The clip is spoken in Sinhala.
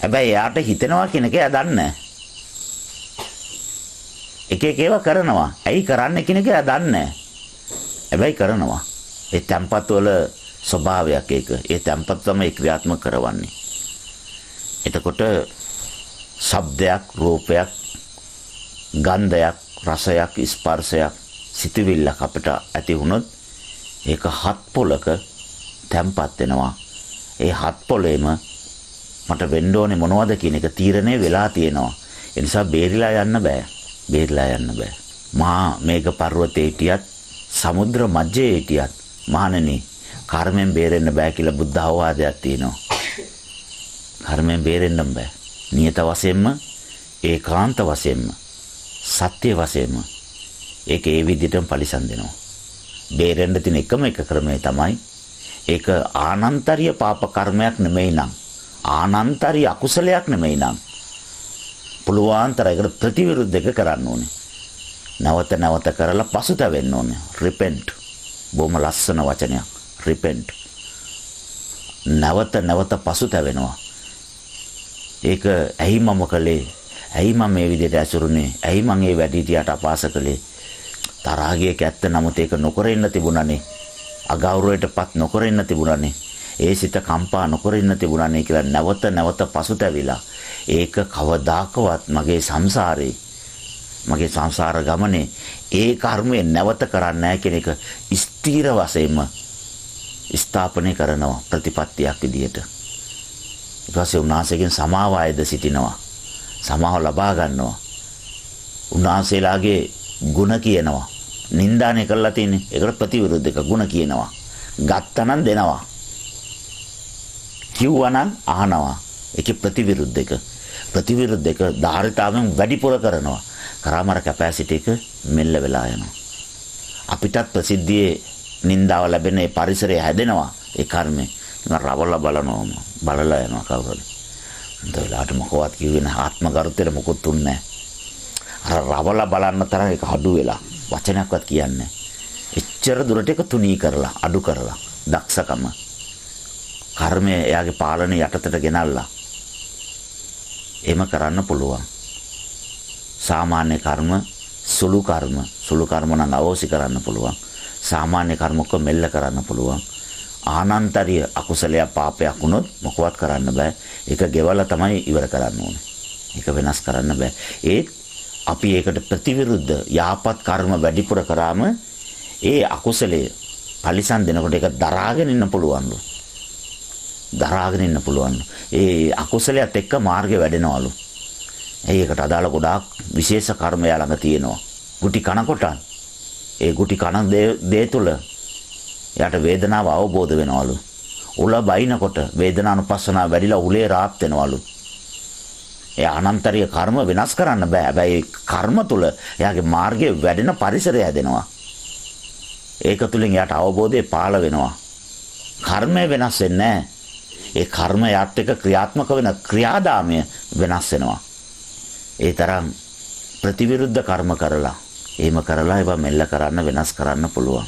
හැබැයි එයාට හිතෙනවා කියන එක එයා දන්නේ නැහැ. එක එක ඒවා කරනවා. ඇයි කරන්නේ කියන එක එයා දන්නේ නැහැ. හැබැයි කරනවා. ඒ තැම්පත් වල ස්වභාවයක් ඒක. ඒ තැම්පත් තමයි ක්‍රියාත්මක කරවන්නේ. එතකොට ශබ්දයක්, රූපයක්, ගන්ධයක්, රසයක්, ස්පර්ශයක්, සිතුවිල්ලක් අපිට ඇති වුණොත් ඒක හත් පොලක තැම්පත් වෙනවා. ඒ හත් පොලේම මට වෙන්න ඕනේ මොනවද කියන එක තීරණය වෙලා තියෙනවා. ඒ නිසා බේරිලා යන්න බෑ. බේරිලා යන්න බෑ. මහා මේඝ පර්වතයේ හිටියත්, සමුද්‍ර මැජේ හිටියත් මහණෙනි, කර්මෙන් බේරෙන්න බෑ කියලා බුද්ධ අවවාදයක් තියෙනවා. කර්මෙන් බේරෙන්න බෑ. නියත වශයෙන්ම, ඒකාන්ත වශයෙන්ම, සත්‍ය වශයෙන්ම ඒක ඒ විදිහටම පරිසම් දෙනවා. බේරෙන්න තියෙන එකම එක ක්‍රමය තමයි ඒක ආනන්තරීය පාප කර්මයක් නෙමෙයි නම්, ආනන්තරීය අකුසලයක් නෙමෙයි නම්, පුළුවන් තරම් ඒකට ප්‍රතිවිරුද්ධ එක කරන්න ඕනේ. නැවත නැවත කරලා පසුතැවෙන්න ඕනේ. රිපෙන්ට්. බොහොම ලස්සන වචනයක්. රිපෙන්ට්. නැවත නැවත පසුතැවෙනවා. ඒක ඇයි මම කළේ? ඇයි මම මේ විදිහට ඇසුරුනේ? ඇයි මං ඒ වැඩිහිටියට අපහාස කළේ? තරහා ගිය එක ඇත්ත, නමුත් ඒක නොකර ඉන්න තිබුණානේ. අගෞරවයටපත් නොකර ඉන්න තිබුණානේ. ඒ සිත කම්පා නොකර ඉන්න තිබුණානේ කියලා නැවත නැවත පසුතැවිලා ඒක කවදාකවත් මගේ සංසාරේ, මගේ සංසාර ගමනේ ඒ කර්මය නැවත කරන්නේ නැහැ කියන එක ස්ථීර වශයෙන්ම ස්ථාපනය කරනවා ප්‍රතිපත්තියක් විදියට. ඊට පස්සේ උන්වහන්සේගෙන් සමාව අයද සිටිනවා. සමාව ලබා ගන්නවා. උන්වහන්සේලාගේ ගුණ කියනවා. නින්දානේ කරලා තියෙන්නේ. ඒකට ප්‍රතිවිරුද්ධ එක ගුණ කියනවා. ගත්තනම් දෙනවා. කිව්වනම් අහනවා. ඒකේ ප්‍රතිවිරුද්ධ එක. ප්‍රතිවිරුද්ධ එක ධාරිතාවෙන් වැඩිපුර කරනවා. කරාම අර කැපැසිටි එක මෙල්ල වෙලා යනවා. අපිටත් ප්‍රසිද්ධියේ නින්දාව ලැබෙන ඒ පරිසරය හැදෙනවා. ඒ කර්මය. නිකන් රවලා බලනවාම බලලා යනවා කවුරුහරි. හොඳ වෙලාවට මොකවත් කිව්වේ නැහැ. ආත්ම ගරුත්වයට මොකුත් උන්නේ නැහැ. අර රවලා බලන්න තරම් ඒක අඩු වෙලා වචනයක්වත් කියන්නේ නැහැ. එච්චර දුරට ඒක තුනී කරලා අඩු කරලා දක්ෂකම කර්මය එයාගේ පාලනය යටතට ගෙනල්ලා එහෙම කරන්න පුළුවන්. සාමාන්‍ය කර්ම, සුළු කර්ම, සුළු කර්ම නම් අවෝසි කරන්න පුළුවන්. සාමාන්‍ය කර්ම ඔක්කොම මෙල්ල කරන්න පුළුවන්. ආනන්තරීය අකුසලයක් පාපයක් වුණොත් මොකවත් කරන්න බෑ. ඒක ගෙවලා තමයි ඉවර කරන්න ඕනේ. ඒක වෙනස් කරන්න බෑ. ඒත් අපි ඒකට ප්‍රතිවිරුද්ධ යහපත් කර්ම වැඩිපුර කරාම ඒ අකුසලයේ පරිසම් දෙනකොට ඒක දරාගෙන ඉන්න පුළුවන්ලු. දරාගෙන ඉන්න පුළුවන්ලු. ඒ අකුසලයට එක්ක මාර්ගය වැඩෙනවලු. ඒකට අදාළ ගොඩාක් විශේෂ කර්ම යා ළඟ තියෙනවා. ගුටි කනකොට ඒ ගුටි කන දේ තුල එයාට වේදනාව අවබෝධ වෙනවලු. උල බයිනකොට වේදනානුපස්සනාව වැඩිලා උලේ රාත් වෙනවලු. ඒ අනන්තරීය කර්ම වෙනස් කරන්න බෑ. හැබැයි කර්ම තුල එයාගේ මාර්ගය වැඩෙන පරිසරය හැදෙනවා. ඒක තුලින් එයාට අවබෝධය පාළ වෙනවා. කර්මය වෙනස් වෙන්නේ නැහැ. ඒ කර්ම යාත් එක්ක ක්‍රියාත්මක වෙන ක්‍රියාදාමය වෙනස් වෙනවා. ඒ තරම් ප්‍රතිවිරුද්ධ කර්ම කරලා එහෙම කරලා ඒවා මෙල්ල කරන්න වෙනස් කරන්න පුළුවන්.